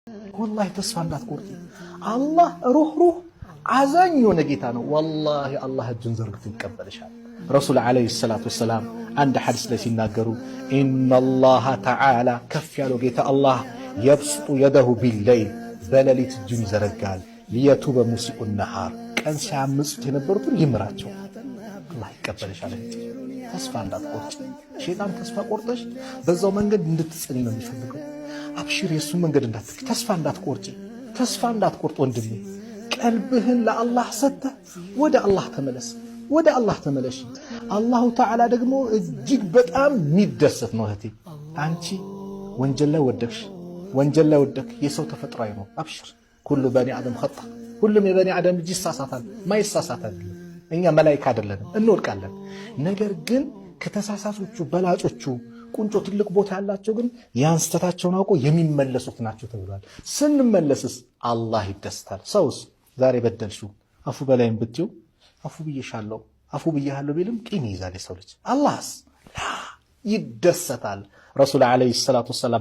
ወላሂ ተስፋ እንዳትቆርጪ። አላህ ሩህሩህ አዛኝ የሆነ ጌታ ነው። ወላሂ አላህ እጁን ዘርግቶ ይቀበልሻል። ረሱል عليه الصلاة والسلام አንድ ሐዲስ ላይ ሲናገሩ إن الله تعالى ከፍ ያለው ጌታ አላህ يبسط يده بالليل በሌሊት እጁን ይዘረጋል። ليتوب مسيء النهار ቀን ሲያምፁት የነበሩትን ሊምራቸው። አላህ ይቀበልሻል። ተስፋ እንዳትቆርጭ። ሼጣን ተስፋ ቆርጠሽ በዛው መንገድ እንድትጸኒ ነው የሚፈልገው። አብሽር፣ የእሱን መንገድ እንዳትክ፣ ተስፋ እንዳትቆርጭ፣ ተስፋ እንዳትቆርጥ ወንድሜ። ቀልብህን ለአላህ ሰጥተህ ወደ አላህ ተመለስ፣ ወደ አላህ ተመለሽ። አላሁ ተዓላ ደግሞ እጅግ በጣም የሚደሰት ነው። እህቴ አንቺ ወንጀል ላይ ወደቅሽ፣ ወንጀል ላይ ወደቅ፣ የሰው ተፈጥሯዊ ነው። አብሽር፣ كل بني آدم خطاء፣ ሁሉም የበኒ አደም ልጅ ይሳሳታል። ማይሳሳት አይደለም። እኛ መላይካ አይደለንም፣ እንወድቃለን። ነገር ግን ከተሳሳቶቹ በላጮቹ ቁንጮ ትልቅ ቦታ ያላቸው ግን ያን ስህተታቸውን አውቆ የሚመለሱት ናቸው ተብሏል። ስንመለስስ አላህ ይደስታል። ሰውስ ዛሬ በደልሽው አፉ በላይም ብትይው አፉ ብዬሻለሁ አፉ ብዬሃለሁ ቢልም ቂም ይይዛል የሰው ልጅ። አላህስ ይደሰታል። ረሱል عليه الصلاة والسلام